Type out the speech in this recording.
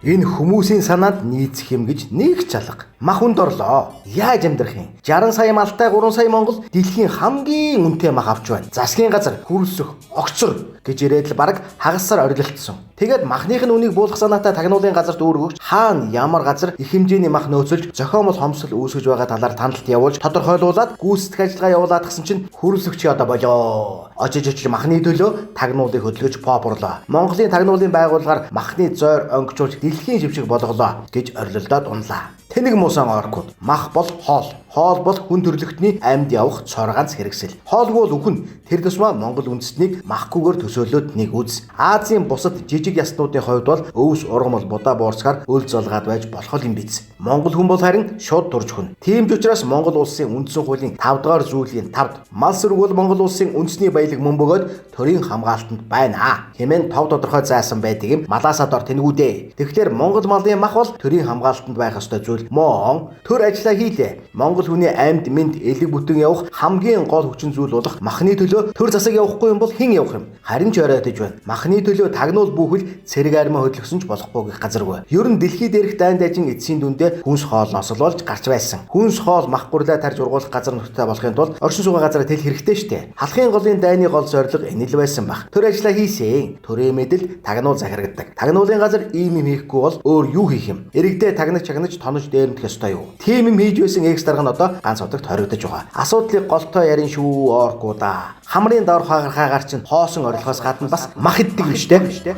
Энэ хүмүүсийн санаанд нийцэх юм гэж нэг ч алга. Мах хүнд орлоо. Яаж амьдрах юм? 60 сая малтай 3 сая Монгол дэлхийн хамгийн үнэтэй мах авч байна. Засгийн газар хөрөлсөх, огцор гэж ирээд л бараг хагас сар орилолцсон. Тэгээд махных нь үнийг буулгах санаатай тагнуулын газарт үүргөгч хаана ямар газар их хэмжээний мах нөөцөлж зохиомол хомсол үүсгэж байгаа талаар таналт явуулж тодорхойлуулад гүйцэтгэх ажиллагаа явуулаад гсэн чинь хөрөлсөгч одоо болоо. Очиж очиж махны төлөө тагнуулыг хөдөлгөж попорлоо. Монголын тагнуулын байгууллагаар махны зойр онгичуулж дэлхийн шившиг болголоо гэж орилолдоод унлаа. Тэнэг муусан оркууд мах бол хоол. Хоол бол хүн төрлөختний амьд явах цор ганц хэрэгсэл. Хоолгүй бол үхэн. Тэр тусмаа Монгол үндэстнийг махгүйгээр төсөөлөөд нэг үз. Азийн бусад жижиг ястнуудын хувьд бол өвс ургамал будаа буурсгаар өл золгаад байж болох юм биз. Монгол хүн бол харин шууд турж хүн. Тийм ч учраас Монгол улсын үндсэн хуулийн 5 дугаар зүйлийн 5-д мал сүрэг бол Монгол улсын үндэсний баялаг мөн бөгөөд төрийн хамгаалтанд байна хэмээн тов тодорхой зайсан байдаг юм малаасаа дор тэнгүүдээ. Тэгэхээр Монгол малын мах бол төрийн хамгаалтанд байх ёстой зүйл мөн. Төр ажиллаа хийлээ. Монгол хүний амьд мэнд элэг бүтэн явах хамгийн гол хүчин зүйл болох махны төлөө төр засаг явахгүй юм бол хэн явах юм? Харин ч оройтож байна. Махны төлөө тагнуул бүхэл цэрэг армаа хөдөлгсөн ч болохгүй гэх газаргүй. Ер нь дэлхий дээрх дайн дайжин эцсийн дүндээ хүнс хоолноос л болж гарч байсан. Хүнс хоол мах гурлаа тарж ургуулах газар нутагтай болохын тулд оршин суугаа газараа тэл хэрэгтэй штэ. Халахын голын дайны гол зорилго энэ л байсан бах. Төр ажиллаа хийсэн. Төрийн мэдэл тагнуул захирагддаг. Тагнуулын газар ийм юм хийхгүй бол өөр юу хийх юм? Иргэдээ тагнаж чагнаж тонож дээрэмдэх ёстой юу? Тийм юм хийж байсан экс дарга нь одоо ганц одогт хоригдож байгаа. Асуудлыг голтой ярин шүү оркуудаа. Хамрын доор хагархаагаар чинь хоосон орилохоос гадна бас мах иддэг юм штэ.